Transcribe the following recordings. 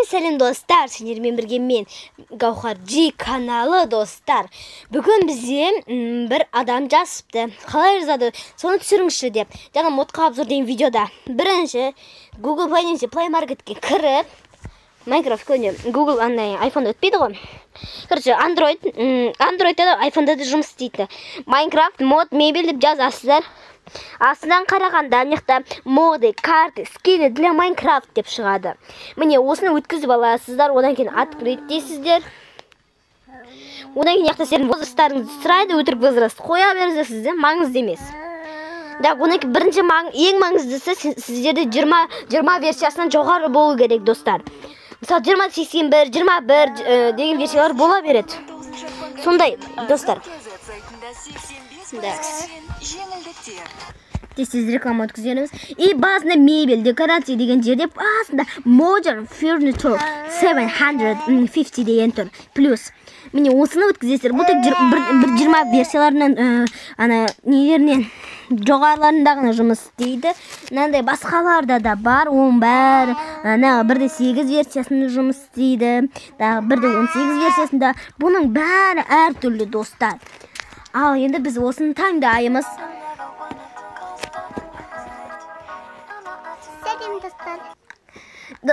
Бәріңе сәлем, достар! Сендермен бірге мен, Гаухар Джи каналы, достар. Бүгін бізде бір адам жазыпты. Қалай жазады, соны түсіріңізші деп. Жаңа модқа обзор деген видеода. Бірінші Google Play немесе Play Marketке кіріп, Minecraft көне Google андай iPhone'да өтпейді ғой. Короче, Android, Android'да да, iPhone'да да жұмыс істейді. Minecraft мод мебель деп жазасыздар. Астынан қарағанда мына жақта «Моды, карты, скины для Майнкрафт» деп шығады. Міне, осыны өткізіп аласыздар, одан кейін «Открыть» дейсіздер. Одан кейін жақта сіздердің возрасттарыңызды сұрайды, өтірік возраст қоя бересіздер, маңызды емес. Так, одан кейін бірінші ең маңыздысы, сіздерде 20 версиясынан жоғары болу керек, достар. Мысалы, 2081, 21 деген версиялар бола береді. Сондай, достар. Так. Тез тез реклама өткіземіз. И басында «Мебель, декорация» деген жерде басында Modern Furniture 750 деген тұр. Плюс. Міне, осыны өткізесіздер. Бұл тек бір 20 версияларынан, ана нелерінен жоғарыларында ғана жұмыс істейді. Мынандай басқаларда да бар. Оның бәрі ана 1.8 версиясында жұмыс істейді. Тағы 1.18 версиясында. Бұның бәрі әртүрлі, достар. Ал енді біз осыны таңдаймыз. Сәлем, достар.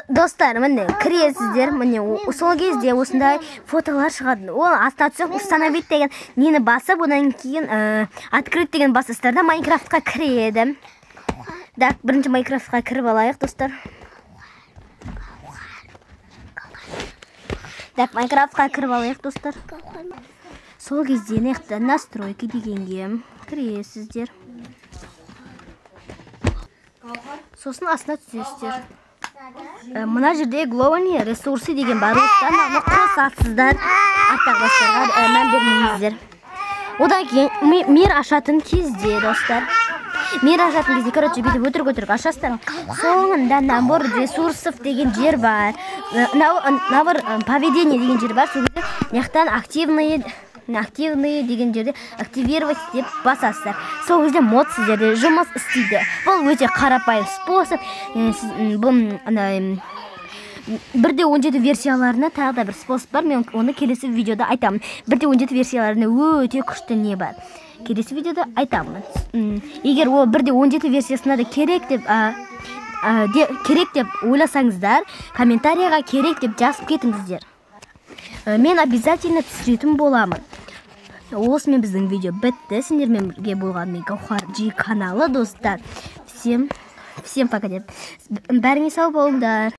Достар, міне, кіресіздер, міне, сол кезде осындай фотолар шығады. Ол астына түсіп, «Установить» деген нені басып, одан кейін «Открыть» деген басасыздар да, Майнкрафтқа кіреді. Так, бірінші Майнкрафтқа кіріп алайық, достар. Так, Майнкрафтқа кіріп алайық, достар. Сол кезде мына жақта «Настройки» дегенге кіресіздер. Сосын астына түсесіздер. Мына жерде «Глобальные ресурсы» деген бар. Осыдан аны қосасыздар. Аттағы бастарға мән бермеңіздер. Одан кейін мир ашатын кезде, достар. Мир ашатын кезде, короче, бүйтіп өтірік өтірік ашасыздар. Соңында «Набор ресурсов» деген жер бар. Набор поведение деген жер бар. Сол кезде мына жақтан «Активные» деген жерде «Активировать» деп басасыздар. Сол кезде мод сіздерде жұмыс істейді. Бұл өте қарапайым способ. Бұл ана 1.17 версияларына тағы да бір способ бар. Мен оны келесі видеода айтамын. 1.17 версияларында өте күшті не бар. Келесі видеода айтамын. Егер ол 1.17 версиясына да керек деп ойласаңыздар, комментарийға «Керек» деп жазып кетіңіздер. Мен обязательно түсіретін боламын. Осымен біздің видео бітті. Сендермен бірге болған мен, Гаухар Джи каналы, достар. Всем, всем пока деп. Бәріңе сау болыңдар.